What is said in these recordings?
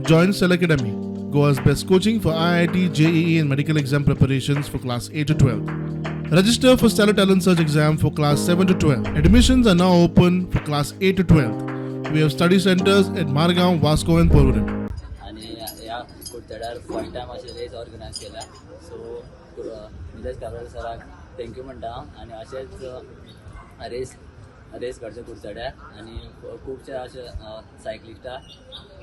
Join Cell Academy, Goa's best coaching for IIT, JEE, and medical exam preparations for class 8 to 12. Register for Stellar Talent Search exam for class 7 to 12. Admissions are now open for class 8 to 12. We have study centers at Margao, Vasco, and Porvorim. आणि ह्या कुडचड्यार first time अशें race organise केल्या. So Nilesh Cabral सराक thank you म्हणटा हांव आनी अशेंच race race करचे कुडचड्यार आनी खुबशे अशे सायकलिस्टाक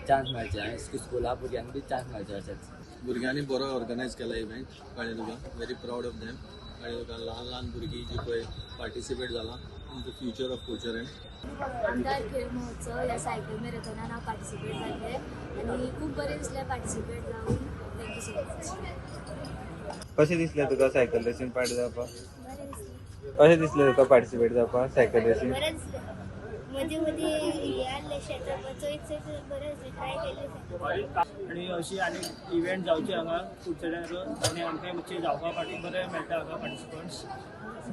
चान्स मेळचे आनी स्कुला भुरग्यांक बी चान्स मेळचे अशेंच. भुरग्यांनी बरो ऑर्गनायज केला इव्हेंट, कळ्ळें तुका? Very proud of them, कळ्ळें तुका? ल्हान ल्हान भुरगीं जी पळय पार्टिसिपेट जालां in the future of Curchorem. आमदार खेळ महोत्सव ह्या सायकल मॅरेथॉनान हांव पार्टिसिपेट जाल्लें आनी खूब बरें दिसलें पार्टिसिपेट जावन. Thank you so much. कशें दिसलें तुका सायकल रेसीन पार्ट जावपाक? बरें दिसलें. कशें दिसलें तुका पार्टिसिपेट जावपाक सायकल रेसीन? बरें दिसलें. मदीं मदीं हें आहलें शेतां, चोयत चोयत बरें दिसलें, ट्राय केलें. आनी अशी आनी इव्हेंट जावचे हांगा कुडचड्यार आनी आमकां मातशें जावपा फाटी बरें मेळटा हांगा पार्टिसिपंट्स.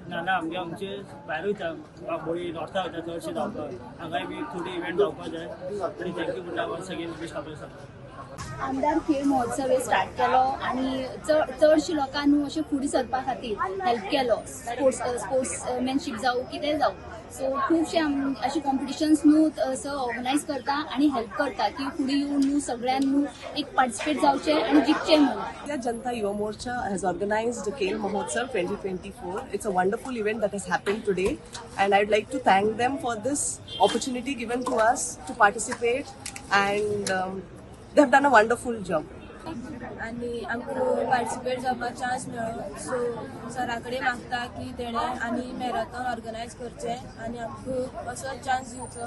नाजाल्यार आमगे आमचे भायर वयता, बांबोळी, नॉर्था वयता चडशे धांवपाक. हांगाय बी थोडी इव्हेंट जावपाक जाय आनी thank you म्हणटा once again Nilesh Cabral sir. आमदार खेळ महोत्सव हे स्टार्ट केलो आनी चड चडशे लोकांक न्हू अशें फुडें सरपा खातीर हेल्प केलो. स्पोर्ट्समॅनशीप जावं, कितेंय जावं, सो खुबशे अशे कॉम्पिटिशन्स न्हू असो ऑर्गनायज करता आनी हेल्प करता की फुडें येवन न्हू सगळ्यान न्हू एक पार्टिसिपेट जावचें आनी जिखचें म्हणून. India Janta Yuva Morcha has organized the Khel Mahotsav 2024. It's a wonderful event that has happened today, and I'd like to thank them for this opportunity given to us to participate, and they have done a wonderful job. आनी आमकां participate जावपाक chance मेळ्ळो. So सरा कडेन मागता की तेणें आनी मॅरेथॉन ऑर्गनायज करचें आनी आमकां असो चान्स दिवचो.